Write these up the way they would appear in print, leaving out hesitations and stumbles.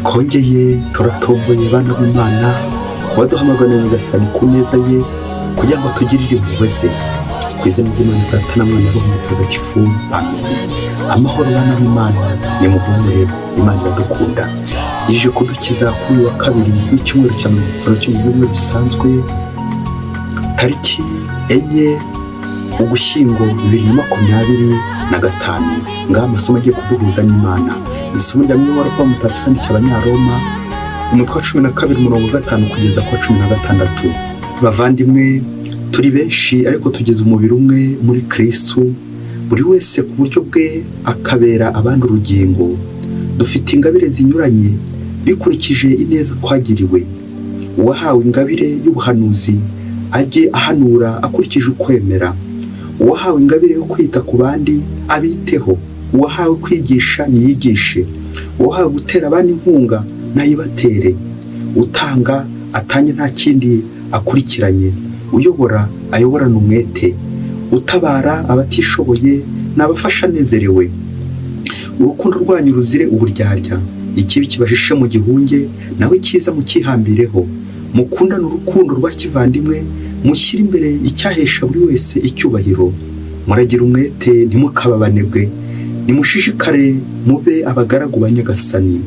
Twongeye turatomboye, bana b'Imana, waduhamagaye na Nyagasani ku neza ye kugira ngo tugirire impuhwe ze. Ku izina ry'Imana Data na Mwana, Roho Mutagatifu, amen. Amahoro, bana b'Imana, nimuhumure, Imana iradukunda. Ije kudukiza kuri uyu wa kabiri w'icyumweru cya 50 cyo mu byumweru bisanzwe, tariki 4 Ugushyingo 2025. Ngaha amasomo agiye kuduhuza n'Imana. Isomo rya mwibara kwa Mutagatifu yandikiye Abanyaroma, umutwe wa 12, umurongo wa 5 kugeza ku wa 16. Bavandimwe, turi benshi ariko tugize umubiri umwe muri Kristu, buri wese ku buryo bwe akabera abandi urugingo. Dufite ingabire zinyuranye bikurikije ineza twagiriwe. Uwahawe ingabire y'ubuhanuzi ajye ahanura akurikije ukwemera. Uwahawe ingabire yo kwita ku bandi abiteho. Uwahawe kwigisha niyigishe. Uwahawe gutera abandi inkunga nayibatere. Utanga atange nta kindi akurikiranye. Uyobora ayoborane umwete. Utabara abatishoboye nabafasha anezerewe. Urukundo rwanyu ruzire uburyarya. Ikibi kibashishe mu gihunge, nawe icyiza mukihambireho. Mukundane urukundo rwa kivandimwe, mushyire imbere icyahesha buri wese icyubahiro. Muragira umwete, ntimukababanebwe. Nimushishikare mube abagaragu ba Nyagasani.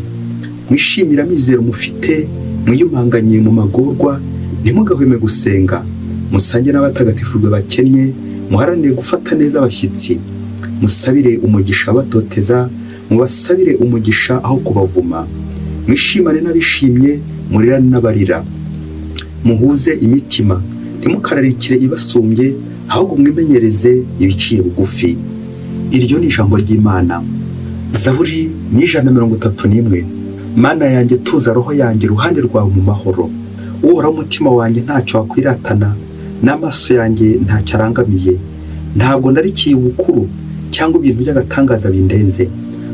Mwishimire amizero mufite, mwiyumanganye mu magorwa, ntimugahweme gusenga. Musange n'abatagatifujwe bakennye, muharanire gufata neza abashyitsi. Musabire umugisha abatoteza, mubasabire umugisha aho kubavuma. Mwishimane n'abishimye, murirane n'abarira. Muhuze imitima, ntimukararikire ibasumbye, ahubwo mwimenyereze ibiciye bugufi. Iryo ni ijambo ry'Imana. Zaburi ni 131. Mana yanjye, tuza roho yanjye iruhande rwawe mu mahoro. Uhoraho, umutima wanjye ntacyo wakwiratana, n'amaso yanjye ntacyo arangamiye. Ntabwo narikiye ubukuru cyangwa ibintu by'agatangaza bindenze,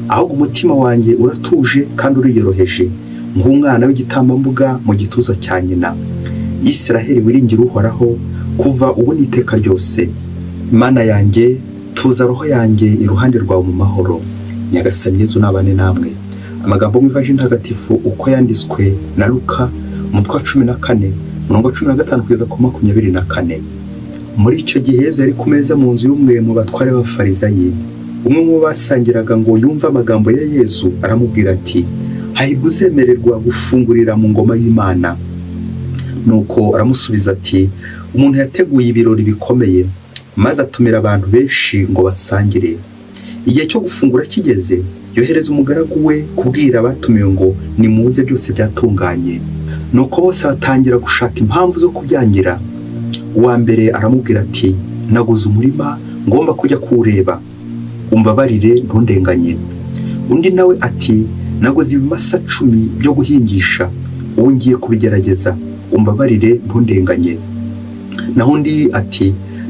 ahubwo umutima wanjye uratuje kandi uriyoroheje, nk'umwana w'igitambambuga mu gituza cya nyina. Isiraheli, wiringira Uhoraho kuva ubu n'iteka ryose. Mana yanjye, tuza roho yanjye iruhande rwawe mu mahoro. Nyagasani Yezu nabane namwe. Amagambo mu Ivanjiri ntagatifu uko yanditswe na Luka, umutwe wa 14, umurongo wa 15 kugeza ku 24. Muri icyo gihe Yezu yari ku meza mu nzu y'umwe mu batware b'Abafarizayi. Umwe mu bo basangiraga ngo yumve amagambo ya Yezu, aramubwira ati: "Hahirwa uzemererwa gufungurira mu ngoma y'Imana." Nuko aramusubiza ati: "Umuntu yateguye ibirori bikomeye, maze atumira abantu benshi ngo basangire. Igihe cyo gufungura kigeze, yohereza umugaragu we kubwira abatumiwe ngo: 'Nimuze, byose byatunganye.' Nuko bose batangira gushaka impamvu zo kubyangira. Uwa mbere aramubwira ati: 'Naguze umurima, ngomba kujya kuwureba, umbabarire ntundenganye.' Undi nawe ati: 'Naguze ibimasa 10 byo guhingisha, ubu ngiye kubigerageza, umbabarire ntundenganye.' Naho undi ati: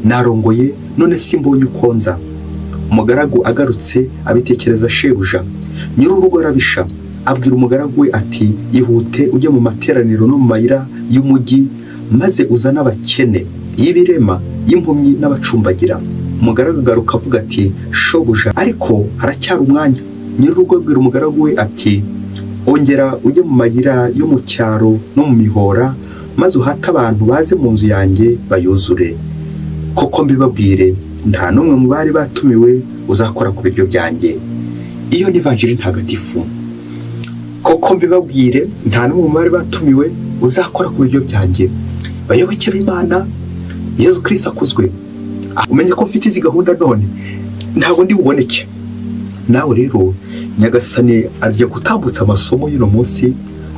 'Narongoye, none simbonye uko nza.' Umugaragu agarutse abitekereza shebuja. Nyir'urugo arabisha, abwira umugaragu we ati: 'Ihute ujye mu materaniro no mu mayira y'umujyi, maze uzane abakene, y'ibirema, y'impumyi n'abacumbagira.' Umugaragu agaruka avuga ati: 'Shobuja, ariko haracyari umwanya.' Nyir'urugo abwira umugaragu we ati: 'Ongera ujye mu mayira yo mu cyaro no mu mihora, maze uhate abantu baze mu nzu yanjye bayuzure. Koko mbibabwire, nta n'umwe mu bari batumiwe uzakora ku biryo byanjye.'" Iyo ni Ivanjiri ntagatifu. Koko mbibabwire, nta n'umwe mu bari batumiwe uzakora ku biryo byanjye. Bayoboke b'Imana, Yezu Kristo akuzwe. Umenye ko mfite izi gahunda none ntabwo ndi buboneke. Nawe rero Nyagasani agiye gutambutsa amasomo y'uno munsi,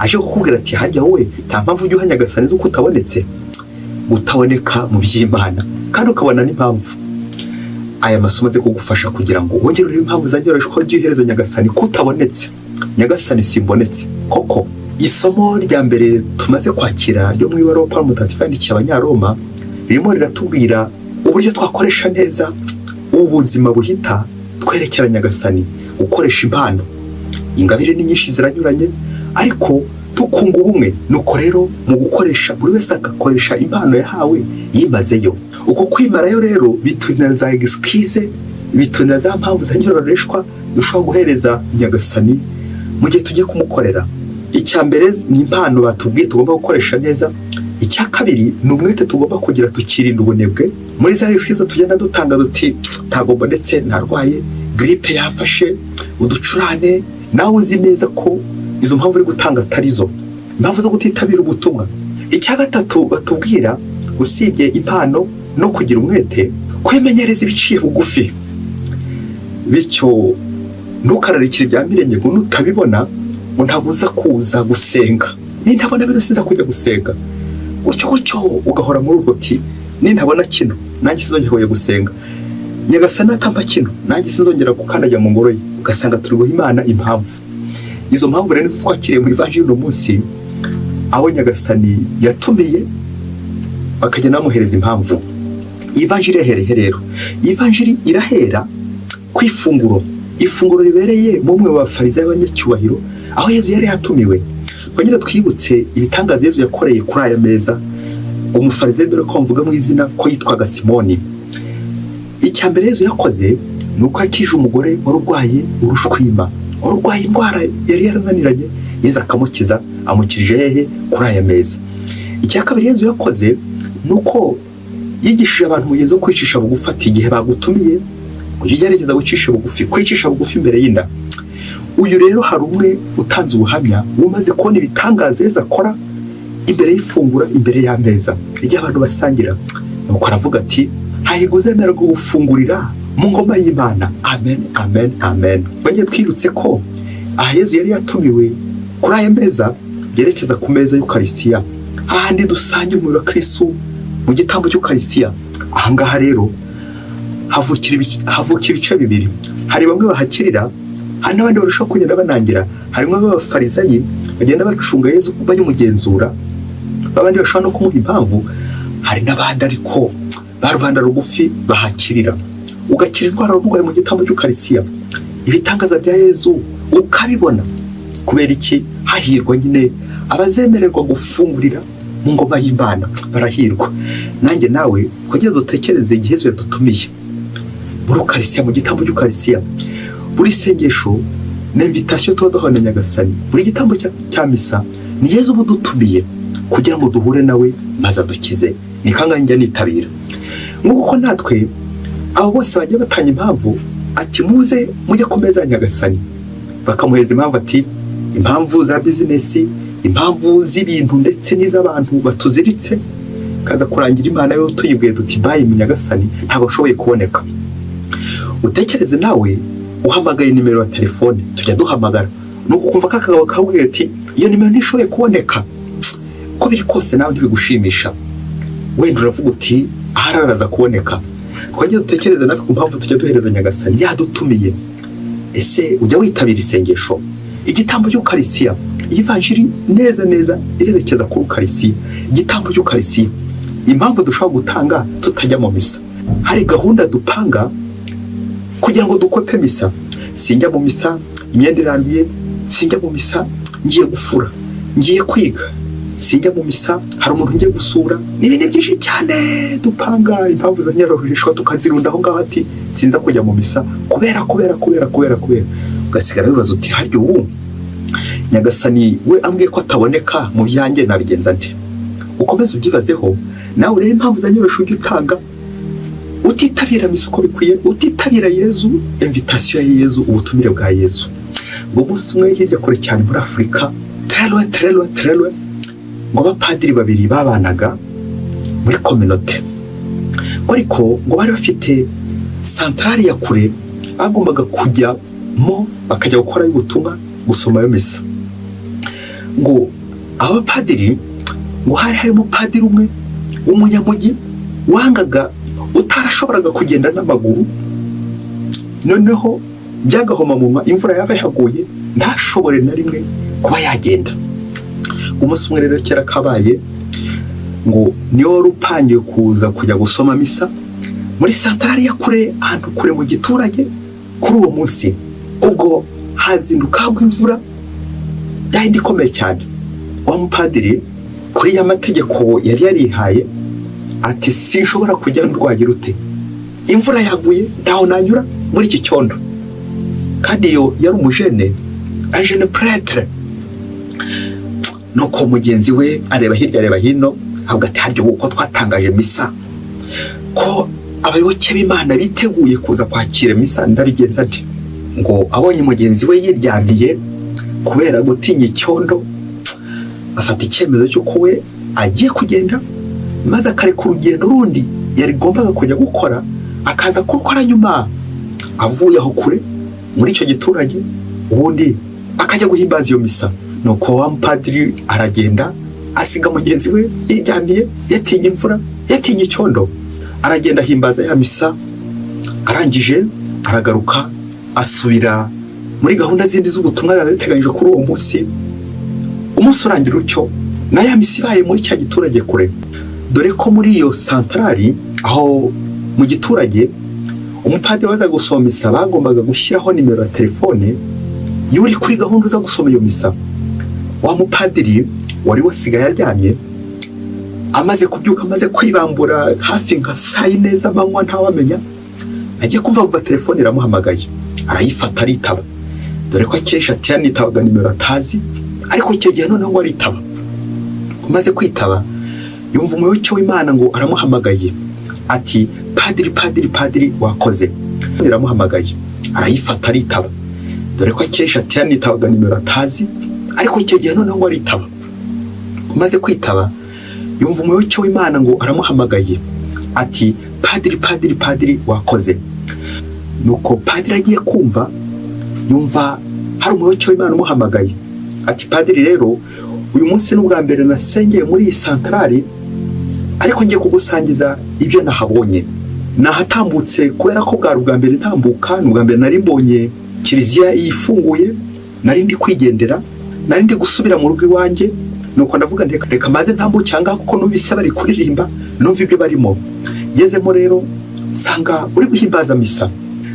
aje kukubwira ati: "Harya wowe nta mpamvu ujya uha Nyagasani z'uko utabonetse?" Utaboneka mu by'Imana kandi ukabona n'impamvu. Aya masomo aze kugufasha kugira ngo wongere urebe impamvu zagerejwe ko wagiye uhereza Nyagasani ko utabonetse. Nyagasani, simbonetse koko. Isomo rya mbere tumaze kwakira ryo mu ibaruwa Pawulo Mutagatifu yandikiye Abanyaroma ririmo riratubwira uburyo twakoresha neza ubu buzima buhita twerekera Nyagasani, gukoresha impano. Ingabire ni nyinshi, ziranyuranye, ariko tukunga ubumwe. Nuko rero mu gukoresha, buri wese agakoresha impano yahawe yimazeyo. Uko kwimarayo rero biturira za excuse, biturira za mpamvu za nyiroreshwa dushobora guhereza Nyagasani mu gihe tugiye kumukorera. Icya mbere ni impano batubwiye tugomba gukoresha neza. Icya kabiri ni umwete tugomba kugira, tukirinda ubunebwe. Muri za excuses tugenda dutanga duti: "Ntabwo mbonetse, ntarwaye, grippe yamfashe, uducurane." Nawe uzi neza ko izo mpamvu uri gutanga atari zo impamvu zo kutitabira ubutumwa. Icya gatatu batubwira, usibye impano no kugira umwete, kwimenyereza ibiciye bugufi. Bityo ntukararikire ibya mirenge ngo nutabibona ngo ntabwo uza kuza gusenga. "Nintabona bino sinza kujya gusenga." Gutyo gutyo ugahora muri urwo uti: "Nintabona kino nanjye sinzongera kujya gusenga. Nyagasani atampa kino nanjye sinzongera gukandagira mu ngoro ye." Ugasanga turi guha Imana impamvu. Izo mpamvu rero nizo twakiriye mu ivanjiri uno munsi, aho Nyagasani yatumiye bakagenda bamuhereza impamvu. Iyi vanjiri yahereye rero, iyi vanjiri irahera ku ifunguro, ifunguro ribereye mu mwe mu bafarizayo b'abanyacyubahiro, aho Yezu yari yatumiwe. Twongere twibutse ibitangaza Yezu yakoreye kuri aya meza. Umufarizayo, dore ko mvuga mu izina ko yitwaga Simoni. Icya mbere Yezu yakoze ni uko yakije umugore wari urwaye urushwima, wari urwaye indwara yari yarananiranye. Yezu akamukiza. Amukirije hehe? Kuri aya meza. Icya kabiri Yezu yakoze ni uko yigishije abantu umugenzo wo kwicisha bugufi, ati: "Igihe bagutumiye ujye ugerageza gucisha bugufi, kwicisha bugufi imbere y'inda." Uyu rero, hari umwe utanze ubuhamya umaze kubona ibitangaza Yezu akora imbere y'ifungura, imbere y'ameza, igihe abantu basangira. Nuko aravuga ati: "Hahirwa uzemererwa gufungurira mu ngoma y'Imana." Amen, amen, amen. Twongeye twibutse ko aha Yezu yari yatumiwe kuri aya meza byerekeza ku meza y'Ukarisitiya, hahandi dusangira umubiri wa Kristu mu gitambo cy'Ukarisitiya. Ahangaha rero havukira ibice bibiri: hari bamwe bahakirira, hari n'abandi barushaho kugenda banangira. Harimo abafarizayi bagenda bacunga Yezu, bayimugenzura, babandi bashobora no kumuha impamvu. Hari n'abandi ariko ba rubanda rugufi bahakirira. Ugakira indwara urwaye mu gitambo cy'Ukarisitiya, ibitangaza bya Yezu ukabibona. Kubera iki? Hahirwa nyine abazemererwa gufungurira mu ngoma y'Imana, barahirwa. Nanjye nawe kugira dutekereze igihe Yezu yadutumiye muri Ukarisitiya, mu gitambo cy'Ukarisitiya. Buri sengesho ni invitation tuba duhawe na Nyagasani. Buri gitambo cya misa ni Yezu uba udutumiye kugira ngo duhure nawe maze adukize. Ni kangahe njya nitabira? Nk'uko natwe abo bose bagiye batanga impamvu, ati: "Muze mujye ku meza ya Nyagasani," bakamuhereza impamvu, ati impamvu za business, impamvu z'ibintu ndetse n'iz'abantu batuziritse. Kaza kurangira Imana yo tuyibwiye duti: "Bye mu Nyagasani, ntabwo nshoboye kuboneka." Utekereze nawe uhamagaye nimero ya telefone tujya duhamagara, nuko ukumva ka kagabo kakubwiye ati: "Iyo nimero ntishoboye kuboneka." Uko biri kose nawe ntibigushimisha, wenda uravuga uti: "Ahari araza kuboneka." Twajya dutekereza natwe ku mpamvu tujya duhereza Nyagasani yadutumiye. Ese ujya witabira isengesho, igitambo cy'Ukarisiya? Iyi vanjiri neza neza irerekeza kuri Ukarisiya, igitambo cy'Ukarisiya. Impamvu dushobora gutanga tutajya mu misa: hari gahunda dupanga kugira ngo dukope misa. "Sinjya mu misa, imyenda iranduye. Sinjya mu misa, ngiye gufura, ngiye kwiga. Sinjya mu misa, hari umuntu ngiye gusura." N'ibindi byinshi cyane dupanga impamvu za nyiraruhishwa tukazirunda aho ngaho, ati: "Sinza kujya mu misa kubera, kubera, kubera, kubera, kubera." Ugasigara wibaza uti: "Harya ubu Nyagasani we ambwiye ko ataboneka mu byanjye, nabigenza nte?" Ukomeze ubyibazeho nawe urebe impamvu za nyiraruhishwa ujya utanga utitabira misa uko bikwiye, utitabira Yezu, invitation ya Yezu, ubutumire bwa Yezu. Ngo umunsi umwe hirya kure cyane muri Afurika, très loin, très loin, très loin, ngo abapadiri babiri babanaga muri communauté, ariko ngo bari bafite santarari ya kure bagombaga kujyamo, bakajya gukorayo ubutumwa, gusomayo misa. Ngo aba bapadiri, ngo hari harimo padiri umwe w'umunyamujyi wangaga, utarashoboraga kugenda n'amaguru. Noneho byagahomamunwa, imvura yaba yaguye ntashobore na rimwe kuba yagenda. Umunsi umwe rero, kera kabaye, ngo niwe wari upangiye kuza kujya gusoma misa muri santarari ya kure, ahantu kure mu giturage. Kuri uwo munsi ubwo hazinduka hagwa imvura yahindi ikomeye cyane. Wa mupadiri, kuri ya mategeko yari yarihaye, ati: "Sinshobora kujya ndwagira ute? Imvura yaguye, ntaho nanyura muri iki cyondo." Kandi iyo yari umujene, un jeune prêtre. Nuko mugenzi we areba hirya, areba hino, avuga ati: "Harya uko twatangaje misa, ko abayoboke b'Imana biteguye kuza kwakira misa, ndabigenza nte?" Ngo abonye mugenzi we yiryamiye kubera gutinya icyondo, afata icyemezo cy'uko we agiye kugenda, maze akareka urugendo rundi yarigombaga kujya gukora, akaza kurukora nyuma avuye aho kure muri icyo giturage, ubundi akajya guhimbaza iyo misa. Nuko wa mupadiri aragenda, asiga mugenzi we yiryamiye, yatinye imvura, yatinye icyondo. Aragenda ahimbaza ya misa, arangije aragaruka, asubira muri gahunda zindi z'ubutumwa zari ziteganyijwe kuri uwo munsi. Umunsi urangira utyo, na ya misa ibaye muri cya giturage kure, dore ko muri iyo santarari aho mu giturage, umupadiri waza gusoma misa bagombaga gushyiraho nimero ya telefone y'uri kuri gahunda uza gusoma iyo misa. Wa mupadiri wari wasigaye aryamye, amaze kubyuka, amaze kwibambura hafi nka saa 4 z'amanywa, ntawamenya, agiye kumva vuba telefone iramuhamagaye, arayifata, aritaba, dore ko akenshi atiyanitabaga nimero atazi, ariko icyo gihe noneho ngo aritaba. Umaze kwitaba, yumva umuyoboke w'Imana ngo aramuhamagaye ati: "Padiri, padiri, padiri, wakoze." Iramuhamagaye, arayifata, aritaba, dore ko akenshi atiyanitabaga nimero atazi, ariko icyo gihe noneho ngo aritaba. Umaze kwitaba, yumva umuyoboke w'Imana ngo aramuhamagaye ati: "Padiri, padiri, padiri, wakoze." Nuko padiri agiye kumva, yumva hari umuyoboke w'Imana umuhamagaye ati: "Padiri rero, uyu munsi ni ubwa mbere nasengeye muri iyi santarari, ariko ngiye kugusangiza ibyo nahabonye. Nahatambutse kubera ko bwari ubwa mbere ntambuka, ni ubwa mbere nari mbonye kiliziya yifunguye. Nari ndi kwigendera, nari ndi gusubira mu rugo iwanjye, nuko ndavuga nti reka maze ntambuke aha ngaha, kuko numvise bari kuririmba, numva ibyo barimo. Ngezemo rero nsanga uri guhimbaza misa,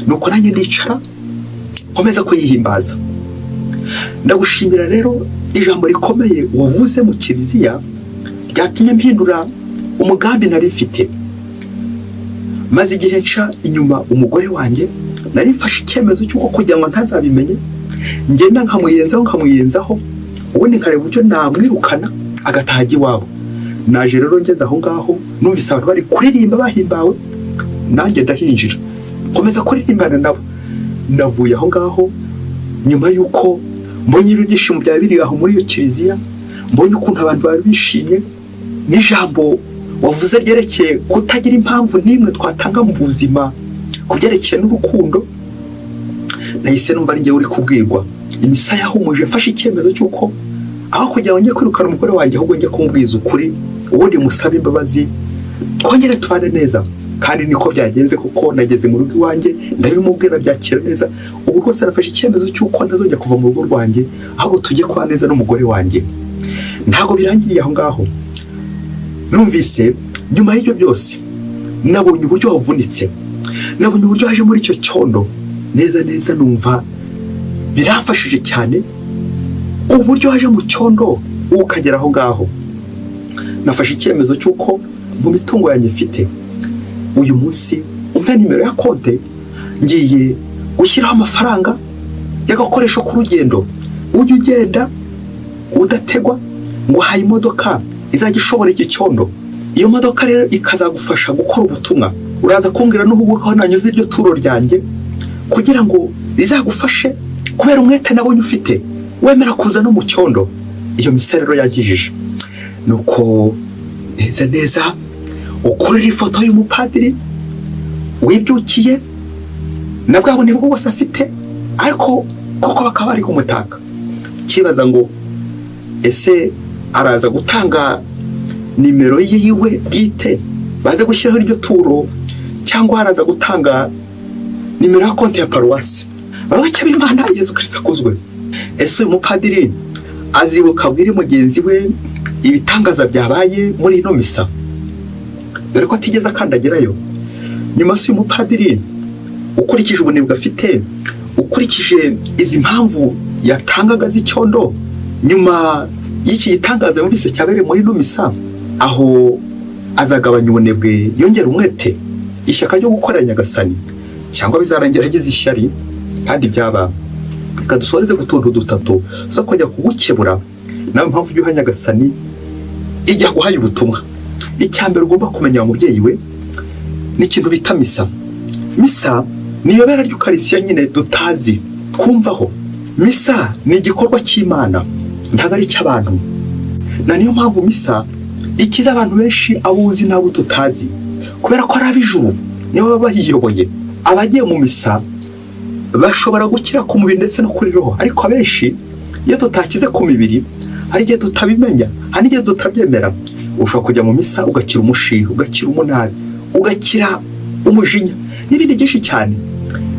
nuko nanjye ndicara nkomeza kuyihimbaza. Ndagushimira rero ijambo rikomeye wavuze mu kiliziya ryatumye mpindura umugambi nari mfite. Maze igihe nca inyuma umugore wanjye, nari mfashe icyemezo cy'uko kugira ngo ntazabimenye, ngenda nkamwiyenzaho, nkamwiyenzaho, ubundi nkareba uburyo namwirukana agataha ajya iwabo. Naje rero ngeze aho ngaho, numvise abantu bari kuririmba bahimbawe, nanjye ndahinjira, nkomeza kuririmbana nabo. Navuye aho ngaho nyuma y'uko mbonye ibi byishimo byari biri aho muri iyo kiliziya, mbonye ukuntu abantu bari bishimye, n'ijambo wavuze ryerekeye kutagira impamvu n'imwe twatanga mu buzima ku byerekeye n'urukundo, nahise numva ari njyewe uri kubwirwa. Imisa yahumuje, mfashe icyemezo cy'uko aho kugira ngo njye kwirukana umugore wanjye, ahubwo njye kumubwiza ukuri, ubundi musabe imbabazi, twongere tubane neza. Kandi niko byagenze, kuko nageze mu rugo iwanjye ndabimubwira, byakira neza. Ubu rwose nafashe icyemezo cy'uko ntazongera kuva mu rugo rwanjye, ahubwo tujye kuba neza n'umugore wanjye." Ntabwo birangiriye aho ngaho. Numvise nyuma y'ibyo byose, nabonye uburyo wavunitse, nabonye uburyo waje muri icyo cyondo neza neza, numva biramfashije cyane uburyo waje mu cyondo ukagera aho ngaho. Nafashe icyemezo cy'uko mu mitungo yanjye mfite uyu munsi, umpe nimero ya konte, ngiye gushyiraho amafaranga y'agakoresho k'urugendo, ujya ugenda udategwa. Ngo haye imodoka izajya ishobora iki cyondo, iyo modoka rero ikazagufasha gukora ubutumwa. Uraza kumbwira n'uhuguka aho nanyuze iryo turo ryanjye, kugira ngo rizagufashe kubera umwete nabonye ufite, wemera kuza no mu cyondo." Iyo misa rero yagijije nuko neza neza ukurira ifoto y'umupadiri wibyukiye na bwa bunebwe bwose afite, ariko koko bakaba bari kumutaka, kibaza ngo ese araza gutanga nimero yiwe bwite baze gushyiraho iryo turo, cyangwa araza gutanga nimero ya konti ya paruwasi? Abayoboke b'Imana, Yezu Kirisito akuzwe! Ese uyu mupadiri azibuka abwire mugenzi we ibitangaza byabaye muri ino misa, dore ko atigeze akandagerayo? Nyuma se uyu mupadiri, ukurikije ubunebwe afite, ukurikije izi mpamvu yatangaga z'icyondo, nyuma y'iki gitangaza yumvise cyabereye muri ino misa, aho azagabanya ubunebwe, yongera umwete, ishyaka ryo gukorera Nyagasani, cyangwa bizarangira agize ishyari? Kandi byaba, reka dusoreze ku tuntu dutatu zo kujya kugukebura. Nawe mpamvu ujya uha Nyagasani ijya guhaye ubutumwa. Icya mbere ugomba kumenya, wa mubyeyi we, ni ikintu bita misa. Misa ni iyobera ry'Ukarisiya nyine tutazi, twumvaho. Misa ni igikorwa cy'Imana, ntabwo ari icy'abantu. Na niyo mpamvu misa ikiza abantu benshi, abo uzi n'abo tutazi, kubera ko ari ab'ijuru nibo baba bayiyoboye. Abagiye mu misa bashobora gukira ku mubiri ndetse no kuri roho, ariko abenshi iyo tutakize ku mibiri, hari igihe tutabimenya, hari n'igihe tutabyemera. Ushobora kujya mu misa ugakira umushiha, ugakira umunabi, ugakira umujinya n'ibindi byinshi cyane,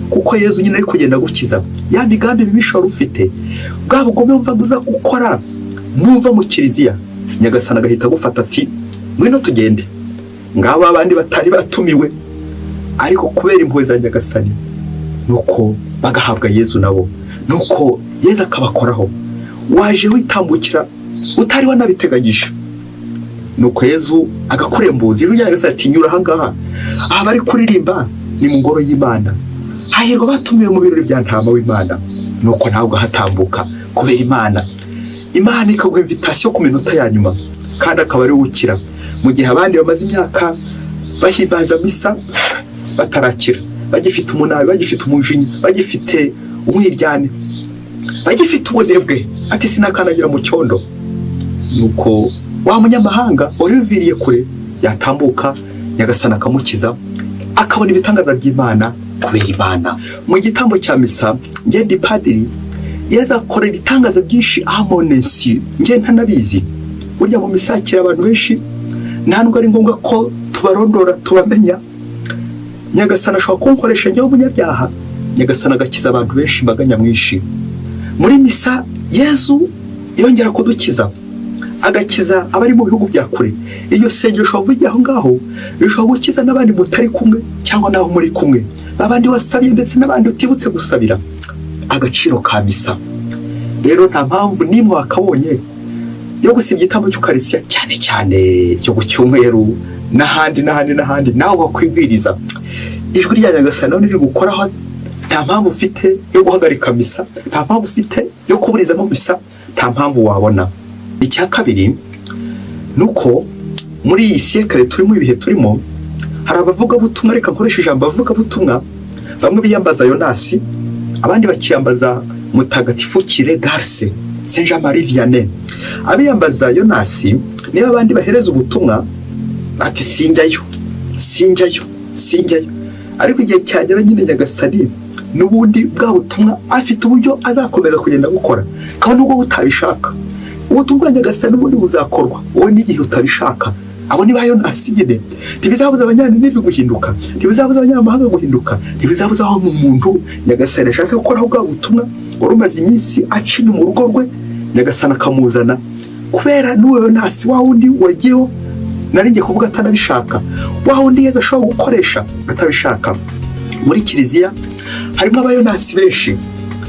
kuko Yezu nyine ari kugenda agukiza ya migambi mibisha wari ufite, bwa bugome wumvaga uza gukora nuva mu kiliziya. Nyagasani agahita agufata ati: "Ngwino tugende." Ngabo abandi batari batumiwe, ariko kubera impuhwe za Nyagasani, nuko bagahabwa Yezu nabo, nuko Yezu akabakoraho. Waje witambukira utari wanabiteganyije, nuko Yezu agakurembuza. Ijwi rya Nyagasani ati: "Nyura ahangaha, aha bari kuririmba ni mu ngoro y'Imana, hahirwa batumiwe mu birori bya Ntama w'Imana." Nuko nawe ugahatambuka kubera Imana. Imana ikaguha invitation ku minota ya nyuma, kandi akaba ari ukira, mu gihe abandi bamaze imyaka bahimbaza misa batarakira, bagifite umunabi, bagifite umujinya, bagifite umwiryane, bagifite ubunebwe, ati: "Sinakandagira mu cyondo." Nuko wa munyamahanga wari wiviriye kure yatambuka, Nyagasani akamukiza, akabona ibitangaza by'Imana kubera Imana. Mu gitambo cya misa, ngenda padiri, Yezu akora ibitangaza byinshi amonesi nge ntanabizi. Burya mu misa hakira abantu benshi, nta nubwo ari ngombwa ko tubarondora tubamenya. Nyagasani ashobora kunkoresha njyewe umunyabyaha, Nyagasani agakiza abantu benshi, imbaga nyamwinshi. Muri misa Yezu yongera kudukiza, agakiza abari mu bihugu bya kure. Iryo sengesho wavugiye aho ngaho rishobora gukiza n'abandi mutari kumwe cyangwa n'aho muri kumwe, babandi wasabiye ndetse n'abandi utibutse gusabira. Agaciro ka misa rero, nta mpamvu n'imwe wakabonye yo gusiba igitambo cy'Ukarisiya, cyane cyane cyo ku cyumweru n'ahandi n'ahandi n'ahandi. Nawe wakwibwiriza ijwi rya Nyagasani nawe riri gukoraho, nta mpamvu ufite yo guhagarika misa, nta mpamvu ufite yo kuburizamo misa, nta mpamvu wabona. Icya kabiri ni uko muri iyi siècle turimo, ibihe turimo, hari abavugabutumwa, reka nkoresha ijambo abavugabutumwa, bamwe biyambaza Yonasi, abandi bakiyambaza Mutagatifu Curé d'Ars, Saint Jean Marie Vianney. Abiyambaza Yonasi niba abandi bahereza ubutumwa ati: "Sinjyayo, sinjyayo, sinjyayo." Ariko igihe cyagera nyine, Nyagasani n'ubundi bwa butumwa afite uburyo azakomeza kugenda gukora, kabone nubwo utabishaka. Ubutumwa bwa Nyagasani n'ubundi buzakorwa wowe n'igihe utabishaka. Abo ni ba Yonasi nyine. Ntibizabuza Abanyaninivi guhinduka, ntibizabuza abanyamahanga guhinduka, ntibizabuza aho mu muntu Nyagasani ashatse gukoraho bwa butumwa wari umaze iminsi aca inyuma urugo rwe, Nyagasani akamuzana kubera n'uwo Yonasi, wa wundi wagiyeho, nari ngiye kuvuga atanabishaka, wa wundi Yezu ashobora gukoresha atabishaka. Muri kiliziya harimo abayonasi benshi,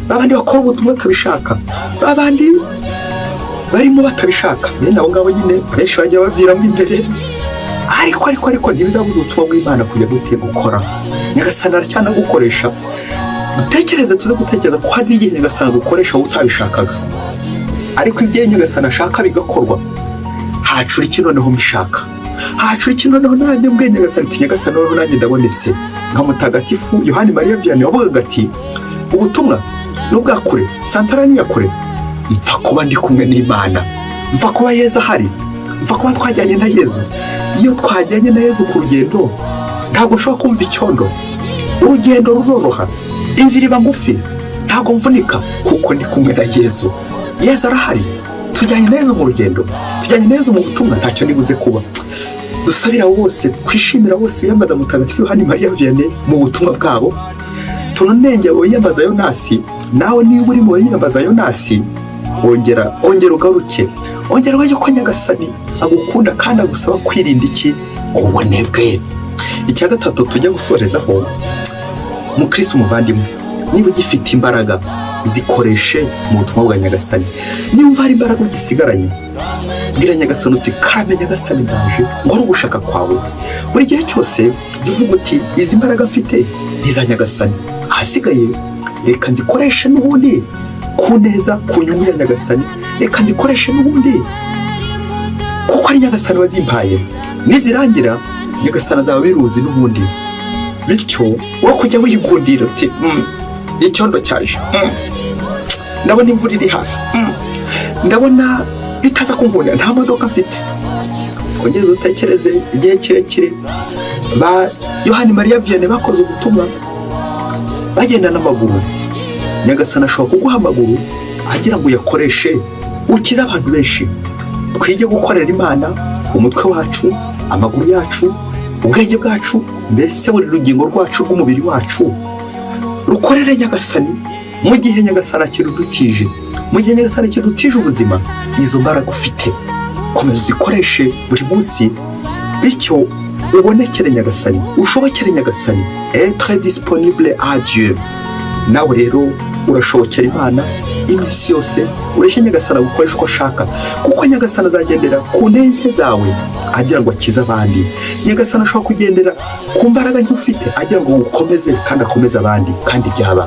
babandi bakora ubutumwa batabishaka, babandi barimo batabishaka. Bene abo ngabo nyine abenshi bajya baviramo imbere, ariko ntibizabuza ubutumwa bw'Imana kujya gute gukora. Nyagasani aracyanagukoresha. Dutekereze, tuze gutekereza ko hari n'igihe Nyagasani agukoresha wowe utabishakaga, ariko ibyo Nyagasani ashaka bigakorwa. Hacura iki noneho mbishaka? Hacura iki noneho nanjye mbwe Nyagasani ati: "Nyagasani, noneho nanjye ndabonetse"? Nka Mutagatifu Yohani Mariya Vianney wavugaga ati: "Ubutumwa n'ubwa kure, santara ni iya kure, mpfa kuba ndi kumwe n'Imana, mpfa kuba Yezu ahari, mpfa kuba twajyanye na Yezu." Iyo twajyanye na Yezu ku rugendo, ntabwo nshobora kumva icyondo, urugendo ruroroha, inzira iba ngufi, ntabwo mvunika kuko ndi kumwe na Yezu. Yezu arahari, tujyanye na Yezu mu rugendo, tujyanye na Yezu mu butumwa, ntacyo nibuze kuba. Dusabira bose, twishimira bose biyambaza Mutagatifu Yohani Mariya Vianney mu butumwa bwabo, tunanenge abo biyambaza Yonasi. Nawe niba uri mu biyambaza Yonasi, ongera, ongera ugaruke, ongera wege ko Nyagasani agukunda kandi agusaba kwirinda iki? Ubunebwe. Icya gatatu tujya gusorezaho, mukirisi umuvandimwe, niba ugifite imbaraga, zikoreshe mu butumwa bwa Nyagasani. Niba hari imbaraga ugisigaranye, bwira Nyagasani uti: "Karame Nyagasani, ndaje ngo ari ugushaka kwawe." Buri gihe cyose jya uvuga uti: "Izi mbaraga mfite ni iza Nyagasani, ahasigaye reka nzikoreshe n'ubundi." Ku neza, ku nyungu ya Nyagasani, reka nzikoreshe n'ubundi kuko ari Nyagasani wazimpaye. Nizirangira, Nyagasani azaba abiruzi n'ubundi. Bityo wo kujya wigundira uti: Icyondo cyaje, ndabona imvura iri hafi, ndabona bitaza kunkundira, nta modoka mfite." Kongeza utekereze igihe kirekire ba Yohani Mariya Vianney bakoze ubutumwa bagenda n'amaguru. Nyagasani ashobora kuguha amaguru agira ngo uyakoreshe ukize abantu benshi. Twige gukorera Imana umutwe wacu, amaguru yacu, ubwenge bwacu, mbese buri rugingo rwacu rw'umubiri wacu rukorere Nyagasani mu gihe Nyagasani akirudutije, mu gihe Nyagasani akidutije ubuzima. Izo mbaraga ufite, komeza uzikoreshe buri munsi, bityo ubonekere Nyagasani, ushobokere Nyagasani, être disponible à Dieu. Nawe rero urashobokera Imana iminsi yose, ureshye Nyagasani agukoresha uko ashaka, kuko Nyagasani azagendera ku ntege zawe agira ngo akize abandi. Nyagasani ashobora kugendera ku mbaraga nke ufite agira ngo ukomeze kandi akomeze abandi. Kandi byaba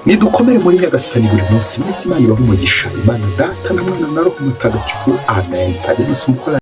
nidukomere muri Nyagasani buri munsi. Mwese Imana ibahe umugisha, Imana Data na Mwana na Roho Mutagatifu. Amen. Padiri Mukora.